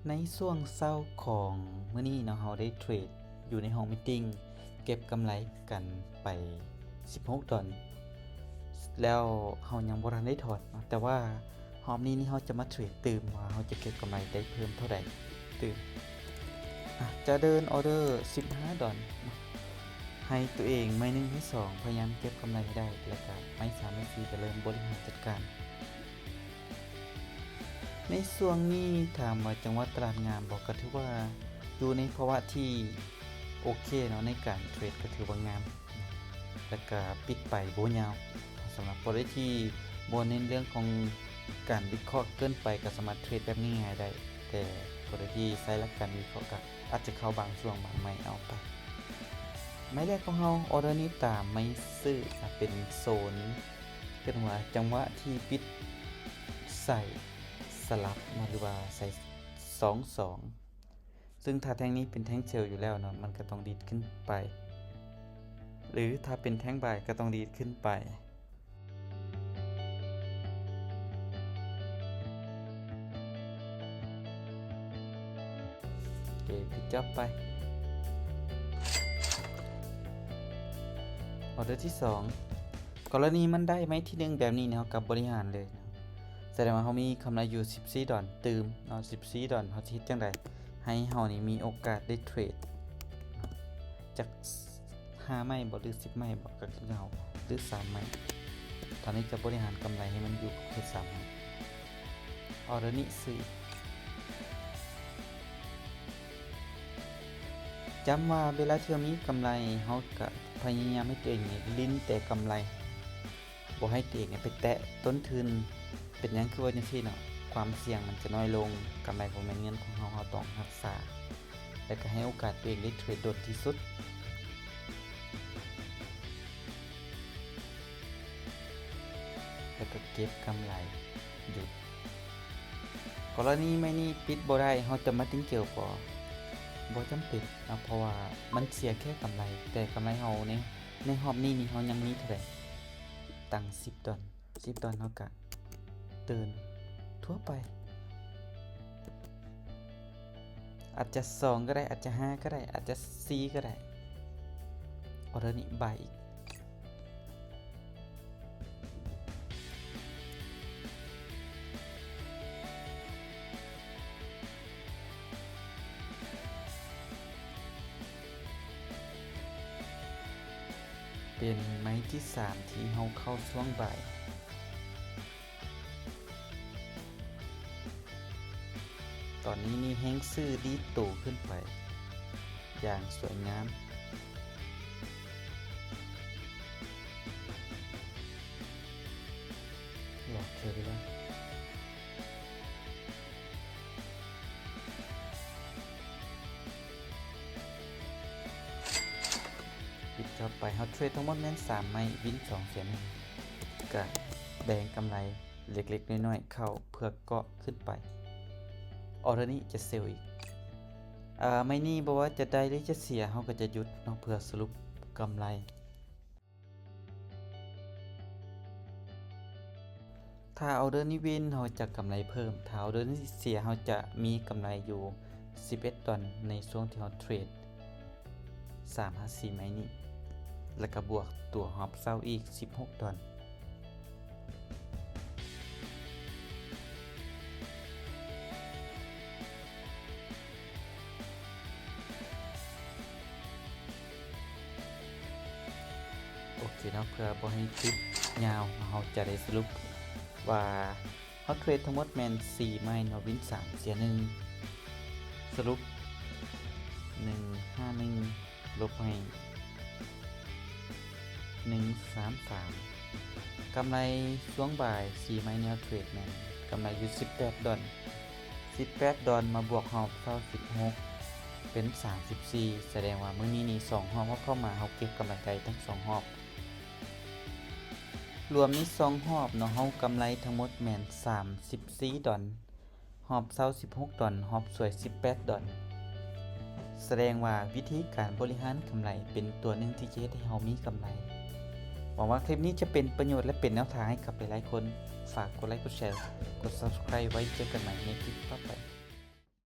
ໃນຊ່ວງເຊົ້າຂອງມື້ນີ້ເນາະ ເຮົາໄດ້ເທຣດຢູ່ໃນຫ້ອງມີດຕິງ ເກັບກຳໄລກັນໄປສິບຫົກດອນ ແລ້ວເຮົາຍັງບໍ່ທັນໄດ້ຖອນເນາະ, ແຕ່ວ່າຮອບນີ້ນີ້ເຮົາຈະມາເທຣດຕື່ມວ່າເຮົາຈະເກັບກຳໄລໄດ້ເພີ່ມເທົ່າໃດຕື່ມ. ອາ ຈະເດີນອໍເດີສິບຫ້າດອນເນາະ, ໃຫ້ຕົວເອງໄມ້ໜຶ່ງ ໄມ້ສອງ ພະຍາຍາມເກັບກຳໄລໃຫ້ໄດ້, ແລ້ວກະໄມ້ສາມ ໄມ້ສີ່ ກະເລີ່ມບໍລິຫານຈັດການ. ໃນຊ່ວງນີ້ຖາມວ່າຈັງຫວະຕະຫຼາດງາມບໍ່? ກໍຖືວ່າຢູ່ໃນພາວະທີ່ໂອເຄເນາະ, ໃນການເທຣດກໍຖືວ່າງາມ ແລ້ວກໍປິດໄປບໍ່ຍາວ. ສຳລັບຜູ້ໃດທີ່ບໍ່ເນັ້ນເລື່ອງຂອງການວິເຄາະເກີນໄປ ກໍສາມາດເທຣດແບບງ່າຍໆໄດ້, ແຕ່ຜູ້ໃດທີ່ໃຊ້ຫຼັກການວິເຄາະ ກໍອາດຈະເຂົ້າບາງຊ່ວງບາງໄມ້ເອົາໄປ. ໄມ້ແລກຂອງເຮົາ ອໍເດີນີ້ຕາມໄມ້ຊື້ ເປັນໂຊນ ເອີ້ນວ່າຈັງຫວະທີ່ປິດໃສ່ສະຫຼັບເນາະ ຫຼືວ່າໃສ່ສອງສອງ ຊຶ່ງຖ້າແທ່ງນີ້ເປັນແທ່ງເຊວຢູ່ແລ້ວເນາະ ມັນກໍຕ້ອງດີດຂຶ້ນໄປ ຫຼືຖ້າເປັນແທ່ງບາຍກໍຕ້ອງດີດຂຶ້ນໄປ. ໂອເຄ ປິດຈັບໄປ. ອໍເດີທີສອງ ກໍລະນີມັນໄດ້ໄມ້ທີໜຶ່ງແບບນີ້ ເຮົາກໍບໍລິຫານເລີຍ. ສະແດງວ່າເຮົາມີກຳໄລຢູ່ສິບສີ່ດອນຕື່ມເນາະ, ສິບສີ່ດອນ ເຮົາຊິເຮັດຈັ່ງໃດໃຫ້ເຮົານີ້ມີໂອກາດໄດ້ເທຣດຈັກຫ້າໄມ້ບໍ ຫຼືສິບໄມ້ບໍ ກໍຄືເຮົາ ຫຼືສາມໄມ້. ຕອນນີ້ຈະບໍລິຫານກຳໄລໃຫ້ມັນຢູ່ເຂດສາມໄມ້. ອໍເດີນີ້ຊື້. ຈຳວ່າເວລາທີ່ເຮົາມີກຳໄລ ເຮົາກະພະຍາຍາມໃຫ້ຕົວເອງນີ້ຫຼິ້ນແຕ່ກຳໄລ, ບໍ່ໃຫ້ຕົວເອງນີ້ໄປແຕະຕົ້ນທຶນ. ເປັນຫຍັງຄືວ່າຈັ່ງຊີ້ເນາະ? ຄວາມສ່ຽງມັນຈະນ້ອຍລົງ, ກຳໄລບໍ່ແມ່ນເງິນຂອງເຮົາ, ເຮົາຕ້ອງຮັກສາ ແລະກະໃຫ້ໂອກາດຕົວເອງໄດ້ເທຣດດົນທີ່ສຸດ. ແລ້ວກໍເກັບກຳໄລ ຢຸດ. ກໍລະນີໄມ້ນີ້ປິດບໍ່ໄດ້ ເຮົາຈະມາຕິງເຈີບໍ່? ບໍ່ຈຳເປັນເນາະ ເພາະວ່າມັນເສຍແຄ່ກຳໄລ, ແຕ່ກຳໄລເຮົາໃນ ໃນຮອບນີ້ນີ້ເຮົາຍັງມີເທົ່າໃດ? ຕັ້ງສິບດອນ, ສິບດອນເຮົາກະເດີນທົ່ວໄປ. ອາດຈະສອງກໍໄດ້, ອາດຈະຫ້າກໍໄດ້, ອາດຈະສີ່ກໍໄດ້. ອໍເດີນີ້ບາຍອີກ. ເປັນໄມ້ທີສາມທີ່ເຮົາເຂົ້າຊ່ວງບາຍ. ຕອນນີ້ນີ້ແຮງຊື້ດີດໂຕຂຶ້ນໄປຢ່າງສວຍງາມ. ລອກແຄເວລາ ປິດຈັບໄປ. ເຮົາເທຣດທັງໝົດແມ່ນສາມໄມ້ ວິນສອງ ເສຍໜຶ່ງ ກະແບ່ງກຳໄລ ເລັກໆນ້ອຍໆເຂົ້າເພື່ອເກາະຂຶ້ນໄປ. ອໍເດີນີ້ຈະເຊວອີກ. ອາ ໄມ້ນີ້ບໍ່ວ່າຈະໄດ້ຫຼືຈະເສຍ ເຮົາກໍຈະຢຸດເນາະ ເພື່ອສະຫຼຸບກຳໄລ. ຖ້າອໍເດີນີ້ວິນ ເຮົາຈະກຳໄລເພີ່ມ, ຖ້າອໍເດີນີ້ເສຍ ເຮົາຈະມີກຳໄລຢູ່ສິບເອັດດອນ ໃນຊ່ວງທີ່ເຮົາເທຣດ ສາມຫາສີ່ໄມ້ນີ້ ແລ້ວກະບວກຕົວຮອບເຊົ້າອີກສິບຫົກດອນ. ໂອເຄເນາະ, ເພື່ອບໍ່ໃຫ້ຄລິບຍາວ ເຮົາຈະໄດ້ສະຫຼຸບວ່າ ເຮົາເທຣດທັງໝົດແມ່ນສີ່ໄມ້ເນາະ, ວິນສາມ ເສຍໜຶ່ງ ສະຫຼຸບ ໜຶ່ງຫ້າໜຶ່ງ ລົບໃຫ້ ໜຶ່ງສາມສາມ. ກຳໄລຊ່ວງບ່າຍສີ່ໄມ້ແນວເທຣດແມ່ນກຳໄລຢູ່ສິບແປດດອນ, ສິບແປດດອນມາບວກຮອບເຊົ້າສິບຫົກ ເປັນສາມສິບສີ່, ສະແດງວ່າມື້ນີ້ນີ້ສອງຮອບເຮົາເຂົ້າມາ ເຮົາເກັບກຳໄລໄດ້ທັງສອງຮອບ. ລວມນີ້ສອງຮອບເນາະ, ເຮົາກຳໄລທັງໝົດແມ່ນສາມສິບສີ່ດອນ, ຮອບເຊົ້າສິບຫົກດອນ, ຮອບສວຍສິບແປດດອນ. ສະແດງວ່າວິທີການບໍລິຫານກຳໄລເປັນຕົວໜຶ່ງທີ່ຈະເຮັດໃຫ້ເຮົາມີກຳໄລ. ຫວັງວ່າຄລິບນີ້ຈະເປັນປະໂຫຍດ ແລະ ເປັນແນວທາງໃຫ້ກັບຫຼາຍໆຄົນ. ຝາກກົດໄລ, ກົດແຊ, ກົດ Subscribe ໄວ້ເຈີກັນໃໝ່ໃນຄລິບຕໍ່ໄປ.